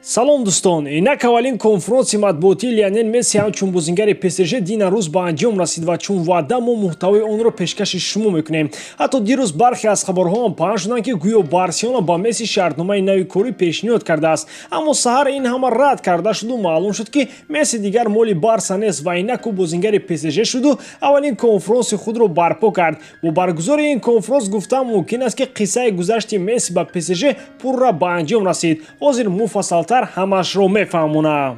Салом, дӯстон! Инак, аввалин конфронси матбуотии Лионел Месси ҳамчун бозингари ПСЖ дина рӯз ба анҷом расид ва чун ваъда мо муҳтавои онро пешкаши шумо мекунем. Ҳатто дирӯз бархе аз хабарҳоам паҳн шуданд, ки гӯё Барселона ба Месси шартномаи нави корӣ пешниҳод кардааст, аммо саҳар ин ҳама рад карда шуду маълум шуд, ки Месси дигар моли Барса нест ва инак ӯ бозингари ПСЖ шуду аввалин конфронси худро барпо кард. Бо баргузории ин конфронс гуфтан мумкин аст, ки қиссаи гузашти Месси ба ПСЖ пурра ба анҷом расид. Ҳозир муфассалтар ҳамаашро мефаҳмонам.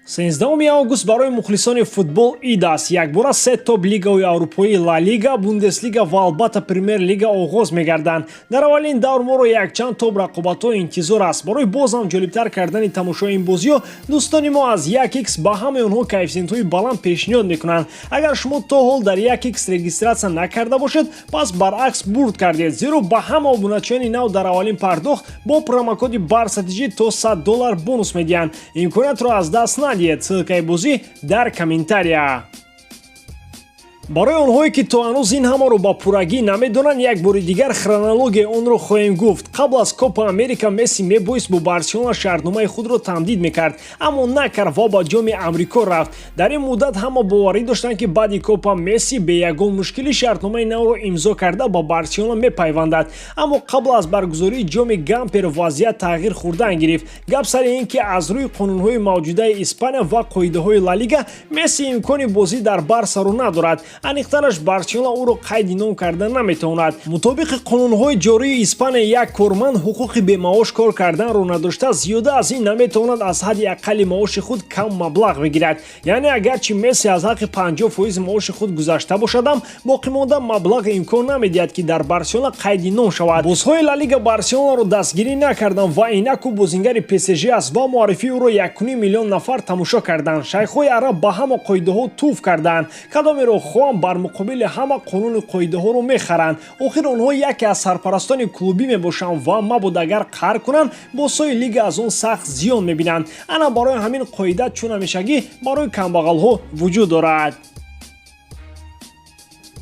13 август барои мухлисони футбол ид аст. Якбора се топ лигаҳои аврупоӣ: Ла Лига, Бундеслига ва албатта Премер-лига оғоз мегарданд. Дар аввалин давр моро якчанд топ рақобатҳо интизор аст. Барои боз ҳам ҷолибтар кардани тамошои ин бозиҳо дӯстони мо аз 1x ба ҳамаи онҳо коэффисиентҳои баланд пешниҳод мекунанд. Агар шумо то ҳол дар 1x регистрация накарда бошед, пас баръакс бурд кардед, зеро ба ҳама обуначиёни нав дар аввалин пардохт бо промокоди БАРСАТЖ то 100 доллар бонус медиҳанд. Имкониятро аз даст надиҳед. Ссылкаи бозӣ дар комментария. Барои онҳое, ки то ҳанӯз ин ҳамаро ба пуррагӣ намедонанд, як бори дигар хронологияи онро хоҳем гуфт. Қабл аз Копа Америка Месси мебоист бо Барселона шартномаи худро тамдид мекард, аммо накард ва ба Ҷоми Амрико рафт. Дар ин муддат ҳама боварӣ доштанд, ки баъди Копа Месси бе ягон мушкилӣ шартномаи навро имзо карда, ба Барселона мепайвандад. Аммо қабл аз баргузории Ҷоми Гампер вазъият тағйир хӯрдан гирифт. Гап сари ин ки аз рӯи қонунҳои мавҷудаи Испания ва қоидаҳои Ла Лига Месси имкони бозӣ дар Барсаро надорад. Аниқтараш, Барселона ӯро қайди ном карда наметавонад. Мутобиқи қонунҳои ҷории Испания, як корманд ҳуқуқи бемаош кор карданро надошта, зиёда аз ин наметавонад аз ҳадди ақалли маоши худ кам маблағ бигирад. Яъне агарчи Месси аз ҳаққи 50% маоши худ гузашта бошадам, боқимонда маблағ имкон намедиҳад, ки дар Барселона қайди ном шавад. Бозҳои Ла Лига Барселонаро дастгирӣ накарданд ва инак ӯ бозингари ПСЖ аст ва муаррифии ӯро 1,5 миллион нафар тамошо карданд. Шайхҳои араб ба ҳама қоидаҳо туф карданд. Кадомеро хоҳам, бар муқобили ҳама қонуну қоидаҳоро мехаранд. Охир онҳо яке аз сарпарастони клубӣ мебошанд ва мабод агар қаҳр кунанд, бозҳои лига аз он сахт зиён мебинанд. Ана барои ҳамин қоида чун ҳамешагӣ барои камбағалҳо вуҷуд дорад.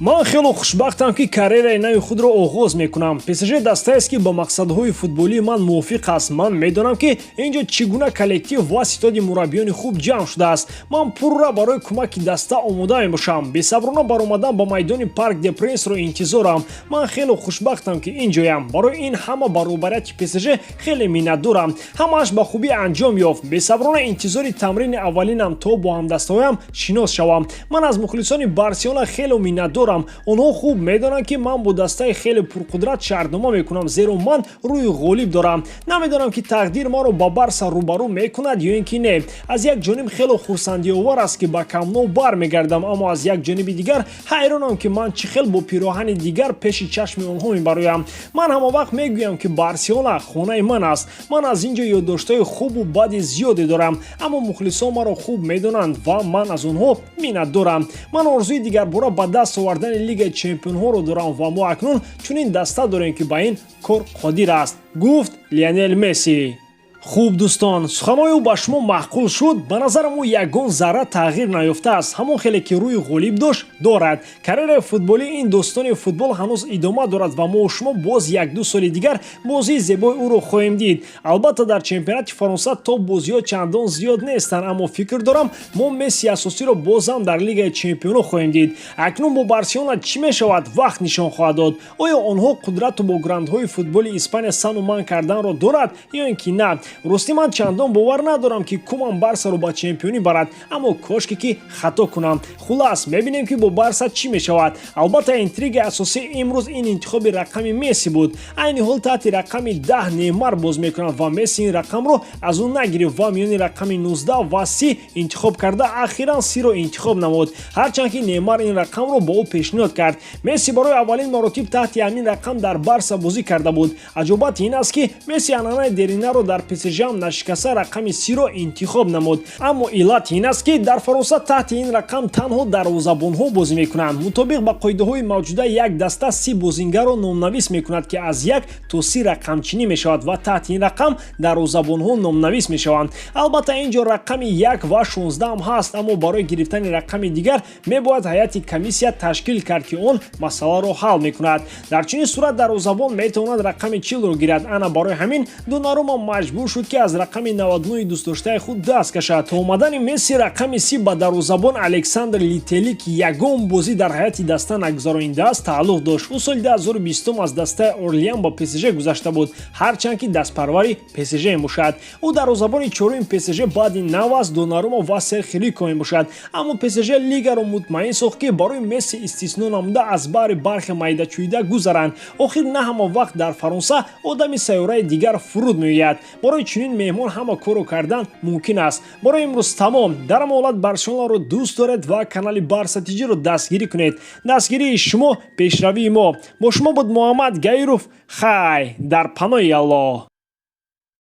Ман хело хушбахтам, ки карьераи нави худро оғоз мекунам. ПСЖ дастаест, ки ба мақсадҳои футболии ман мувофиқ аст. Ман медонам, ки ин ҷо чӣ гуна коллектив ва ситоди мураббиёни хуб ҷамъ шудааст. Ман пурра барои кӯмаки даста омода мебошам. Бесаброна баромадан ба майдони Парк де Принсро интизорам. Ман хело хушбахтам, ки ин ҷоям. Барои ин ҳама ба роҳбарияти ПСЖ хеле миннатдорам. Ҳамааш ба хубӣ анҷом ёфт. Бесаброна интизори тамрини аввалинам, то бо ҳамдастаҳоям шинос шавам. Ман аз мухлисони Барселона хело миннатдорам. Онҳо хуб медонанд, ки ман бо дастаи хеле пурқудрат шартнома мекунам, зеро ман рӯҳи ғолиб дорам. Намедонам, ки тақдир маро ба Барса рӯбарӯ мекунад ё ин ки не. Аз як ҷониб хело хурсандиовар аст, ки ба Камп Ноу бармегардам, аммо аз як ҷониби дигар ҳайронам, ки ман чӣ хел бо пироҳани дигар пеши чашми онҳо мебароям. Ман ҳамавақт мегӯям, ки Барселона хонаи ман аст. Ман аз ин ҷо ёддоштҳои хубу бади зиёде дорам, аммо мухлисон маро хуб медонанд ва ман аз онҳо миннатдорам. Ман орзуи дигарбора ба даст овардани Лигаи чемпионҳоро дорам ва мо акнун чунин даста дорем, ки ба ин кор қодир аст, гуфт Лионел Месси. Хуб, дӯстон, суханҳои ӯ ба шумо маъқул шуд? Ба назарам, ӯ ягон зарра тағйир наёфтааст. Ҳамон хеле ки рӯи ғолиб дошт, дорад. Карьераи футболии ин достони футбол ҳанӯз идома дорад ва мо шумо боз як-ду соли дигар бозии зебои ӯро хоҳем дид. Албатта, дар чемпионати Фаронса то бозиҳо чандон зиёд нестанд, аммо фикр дорам, мо Месси асосиро бозам дар Лигаи чемпионо хоҳем дид. Акнун бо Барселона чӣ мешавад, вақт нишон хоҳад дод. Оё онҳо қудрату бо грандҳои футболи Испания сану ман карданро дорад ё ин ки на? Ростӣ, ман чандон бовар надорам, ки Куман Барсаро ба чемпионӣ барад, аммо кошке ки хато кунам. Хулас, мебинем, ки бо Барса чӣ мешавад. Албатта, интригаи асосии имрӯз ин интихоби рақами Месси буд. Айни ҳол таҳти рақами 10 Неймар боз мекунад ва Месси ин рақамро аз ӯ нагирифт ва миёни рақами 19 ва 30 интихоб карда, ахиран 30-ро интихоб намуд, ҳарчанд ки Неймар ин рақамро ба ӯ пешниҳод кард. Месси барои аввалин маротиб таҳти ҳамин рақам дар Барса бозӣ карда буд. Аҷобат ин аст, ки Месси анъанаи деринаро дар ПСЖ нашикаста, рақами 30-ро интихоб намуд. Аммо иллат ин аст, ки дар Фаронса таҳти ин рақам танҳо дарвозабонҳо бозӣ мекунанд. Мутобиқ ба қоидаҳои мавҷуда, як даста 30 бозингарро номнавис мекунад, ки аз 1 то 30 рақамчинӣ мешавад ва таҳти ин рақам дарвозабонҳо номнавис мешаванд. Албатта, ин ҷо рақами 1 ва 16 ҳаст, аммо барои гирифтани рақами дигар мебояд ҳайати комиссия ташкил кард, ки он масъаларо ҳал мекунад. Дар чунин сурат дарвозабон метавонад рақами 40-ро гирад. Ана барои ҳамин Донарума маҷбур Маҷбур шуд, ки аз рақами 99 дӯстдоштаи худ даст кашад. То омадани Месси рақами 30 ба дарвозабон Александр Лители, ки ягон бозӣ дар ҳайати даста нагузаронидааст, тааллуқ дошт. Ӯ соли 2020 аз дастаи Орлеан ба ПСЖ гузашта буд, ҳарчанд ки дастпарвари ПСЖ мебошад. Ӯ дарвозабони чоруми ПСЖ баъди Навас, Донарума ва Серхи Рико мебошад. Аммо ПСЖ лигаро мутмаин сохт, ки барои Месси истисно намуда, аз баҳри бархе майдачӯида гузаранд. Охир на ҳама вақт дар Фаронса одами сайёраи дигар фуруд меояд. Барои чунин меҳмон ҳама корро кардан мумкин аст. Барои имрӯз тамом. Дар ҳама ҳолат Барселонаро дӯст доред ва канали Барса Тиҷиро дастгирӣ кунед. Дастгирии шумо пешравии мо. Бо шумо буд Муҳаммад Гаиров. Хай, дар паноҳи Аллоҳ.